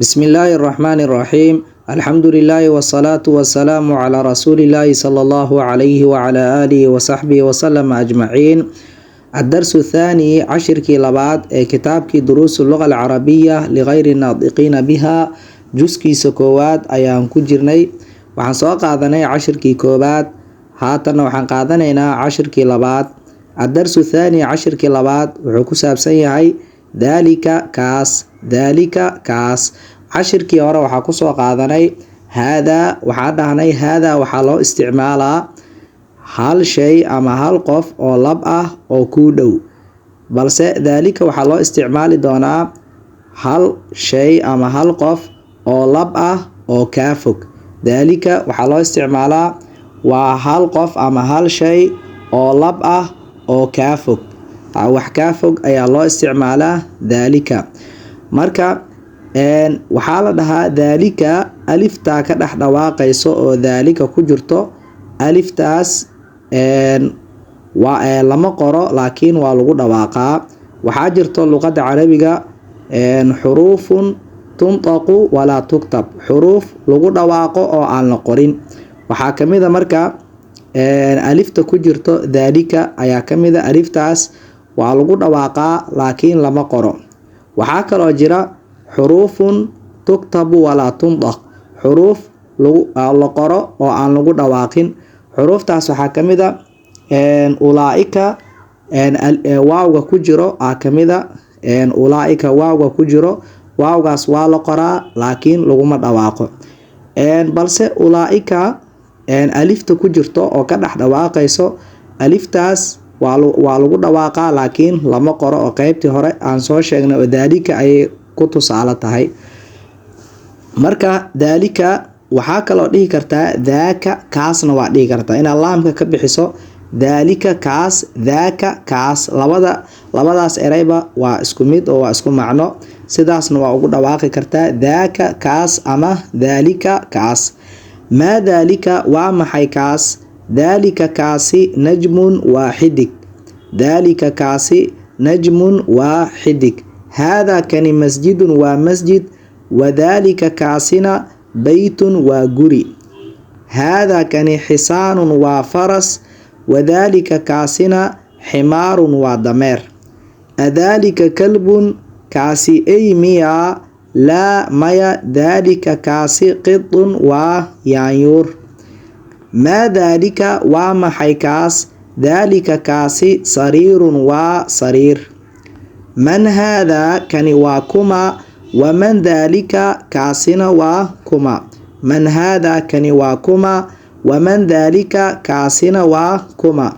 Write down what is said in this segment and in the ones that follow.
بسم الله الرحمن الرحيم، الحمد لله والصلاة والسلام على رسول الله صلى الله عليه وعلى آله وصحبه وسلم أجمعين. الدرس الثاني، cashirkii labaad ee kitaabkii دروس اللغة العربية لغير الناطقين بها, juskiisa koowaad ayaan ku jirnay. Waxaan soo qaadanay cashirkii koowaad, haatanna waxaan qaadanaynaa cashirkii labaad. الدرس الثاني, cashirkii labaad wuxuu ku saabsan yahay ذلك kaas. ذلك kaas. Cashirkii hore waxaa kusoo qaadanay هذا. Waxaa dhahnay هذا waxaa loo isticmaalaa hal shay ama hal qof oo lab ah oo kuu dhow, balse ذلك waxaa loo isticmaali doonaa hal shay ama hal qof oo lab ah oo kaa fog. ذلك waxaa loo isticmaalaa waa hal qof ama hal shay oo lab ah oo kaa fog, wax kaa fog ayaa loo isticmaalaa ذلك. Marka waxaa la dhahaa ذلك aliftaa ka dhex dhawaaqayso oo ذلك ku jirto, aliftaas waa lama qoro, laakiin waa lagu dhawaaqaa. Waxaa jirto luqadda Carabiga حروف تنطق ولا تكتب, xuruuf lagu dhawaaqo oo aan la qorin. Waxaa kamid a marka alifta ku jirto ذلك ayaa kamid a. Aliftaas waa lagu dhawaaqaa, laakiin lama qoro. Waxaa kaloo jira حروف تكتب ولا تنطق, xuruuf la qoro oo aan lagu dhawaaqin. Xuruuftaas waxaa kamid a أولئك, waawga ku jiro aa kamid a. أولئك waawga ku jiro, waawgaas waa la qoraa, laakiin laguma dhawaaqo. Balse أولئك alifta ku jirto oo ka dhex dhawaaqayso, aliftaas waa lagu dhawaaqaa, laakiin lama qoro, oo qeybtii hore aan soo sheegnay oo ذلك ayay ku tusaale tahay. Marka ذلك waxaa kaloo dhihi kartaa ذاك, kaasna waa dhihi kartaa inaad laamka ka bixiso. ذلك kaas, ذاك kaas, labadaas ereyba waa isku mid oo waa isku macno. Sidaasna waa ugu dhawaaqi kartaa, ذاك kaas ama ذلك kaas. ما ذلك, waa maxay kaas? ذلك kaasi نجم waa xidig. ذلك kaasi نجم waa xidig. هذا kani مسجد waa masjid, وذلك kaasina بيت waa guri. هذا kani حصان waa faras, وذلك kaasina حمار waa dameer. أذلك كلب, kaasi ey miyaa? لا, maya, ذلك kaasi قط waa yaanyuur. ما ذلك, waa maxay kaas? ذلك kaasi سرير waa sariir. من هذا, kani waa kuma? ومن ذلك, kaasina waa kuma? من هذا, kani waa kuma? ومن ذلك, kaasina waa kuma?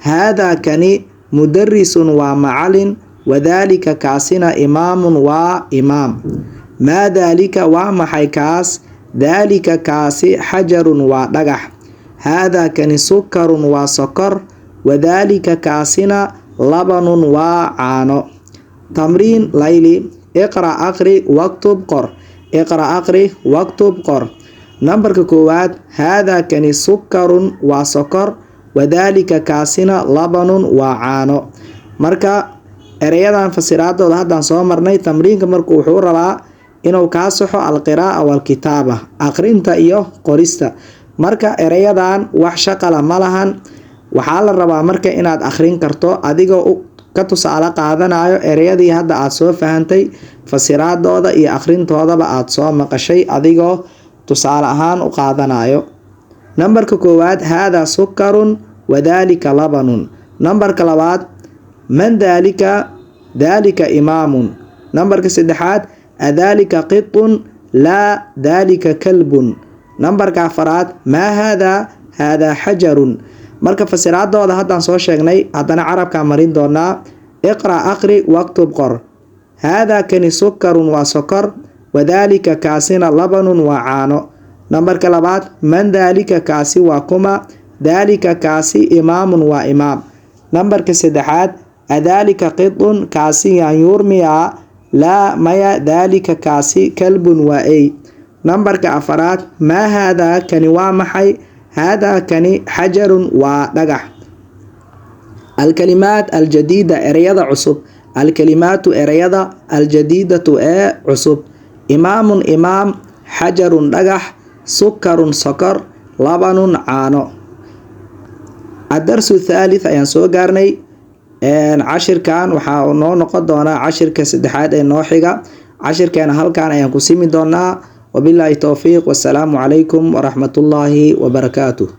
هذا kani مدرس waa macalin, وذلك kaasina إمام waa imaam. ما ذلك, waa maxay kaas? ذلك kaasi حجر waa dhagax. هذا kani سكر waa sokor, وذلك kaasina لبن waa caano. تمرين layli: اقرأ aqri, واكتب qor. اقرأ aqri, واكتب qor. Nambarka koowaad: هذا kani سكر waa sokor, وذلك kaasina لبن waa caano. Marka ereyadan fasiraadooda haddaan soo marnay. Tamriinka marku wuxuu rabaa inuu kaa saxo القراءة والكتابة, aqrinta iyo qorista. Marka ereyadan wax shaqala ma lahan. Waxaa la rabaa marka inaad akhrin karto adigoo ka tusaale qaadanayo ereyadii hadda aad soo fahantay, fasiraadooda iyo akhrintoodaba aad soo maqashay, adigoo tusaale ahaan u qaadanayo. Nambarka koowaad: هذا سكر وذلك لبن. Nambarka labaad: من ذلك؟ ذلك إمام. Nambarka saddexaad: أذلك قط؟ لا، ذلك كلب. Nambarka afaraad: ما هذا؟ هذا حجر. Marka fasiraadooda haddaan soo sheegnay, haddana carabkaa marin doonaa. اقرأ aqri, واكتب qor. هذا kani سكر waa sokor, وذلك kaasina لبن waa caano. Nambarka labaad: من ذلك, kaasi waa kuma? ذلك kaasi إمام waa imaam. Nambarka saddexaad: أذلك قط, kaasi yaanyuur miyaa? لا, maya, ذلك kaasi كلب waa ey. Nambarka afaraad: ما هذا, kani waa maxay? هذا kani حجر waa dhagax. الكلمات الجديدة, ereyada cusub. الكلمات ereyada, الجديدة ee cusub. Imaamun imaam, xajarun dhagax, sukarun sokor, labanun caano. Adarsu thalith ayaan soo gaarnay. Cashirkan waxaa noo noqon doonaa cashirka saddexaad ee noo xiga. Cashirkeena halkan ayaan ku simi doonaa. Wabilaahi towfiiq, wasalaamu calaykum waraxmatullaahi wabarakaatuh.